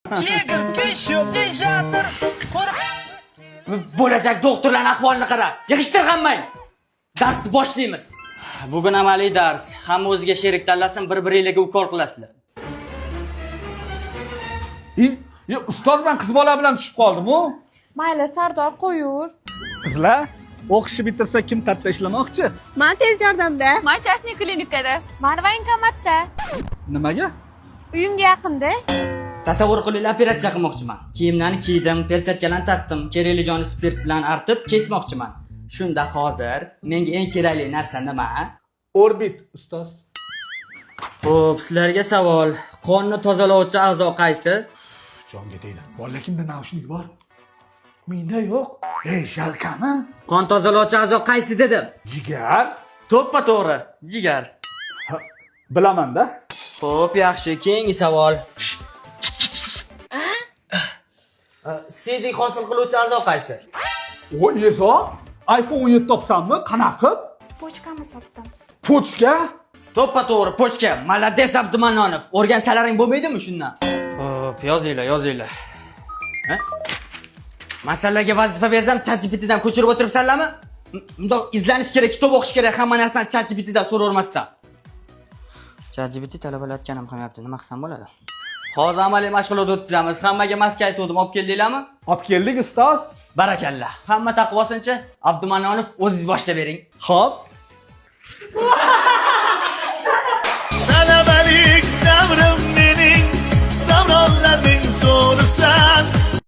Chegirtka shöpli жатыр. Ko'rib Bo'lajak doktorlarning ahvolini qara. Yig'ishtir hammang. Darsni boshlaymiz. Bugun amaliy dars. Hamma o'ziga sherik tanlasin, bir-biringlarga ukol qilasizlar. Yo, ustoz, man qiz bola bilan tushib qoldim u. Mayli, Sardor, qo'yur. Qizlar, o'qishni bitirsa kim qayerda ishlamoqchi? Man tez yordamda. Man частный klinikada. Man военкомат da. Nimaga? Uyimga yaqinda. Tasavvur qilinglar, operatsiya qilmoqchiman. Kiyimlarni kiydim, perchatkalarni taqdim, kerakli joyini spirt bilan artib kesmoqchiman. Shunda hozir menga eng kerakli narsa nima? Orbit, ustoz. Xo'p, sizlarga savol. Qonni tozalovchi a'zo qaysi? Jonga tegdi. Bolalar, kimda naushnik bor? Menda yo'q. Ey, shalkami? Qon tozalovchi a'zo qaysi dedim? Jigar. To'ppa to'g'ri, jigar. Bilaman-da. Xo'p, yaxshi. Keyingi savol. Siydik hosil qiluvchi a'zo qaysi? O, Ezo, iPhone 17 topsanmi? Qanaqa qilib? Pochkamni sotdim. Pochka? To'ppa to'g'ri, pochka. Молодец, Abdumanonov. O'rgansalaring bo'lmaydimi shundan? Xo'p, yozinglar, yozinglar. Ha? Masalaga vazifa bersam ChatGPTdan ko'chirib o'tiribsanlarmi? Bundoq izlanish kerak, kitob o'qish kerak, hamma narsani ChatGPTdan so'ravermasdan. ChatGPT talabalar aytganim qilmayapti. Nima qilsam bo'ladi? Hozir amaliy mashg'ulot o'tkazamiz. Hammaga maska aytuvdim, olib keldinglarmi? Olib keldik, ustoz. Barakalla. Hamma taqib olsinchi, Abdumanonov, o'zingiz boshlab bering. Xo'p.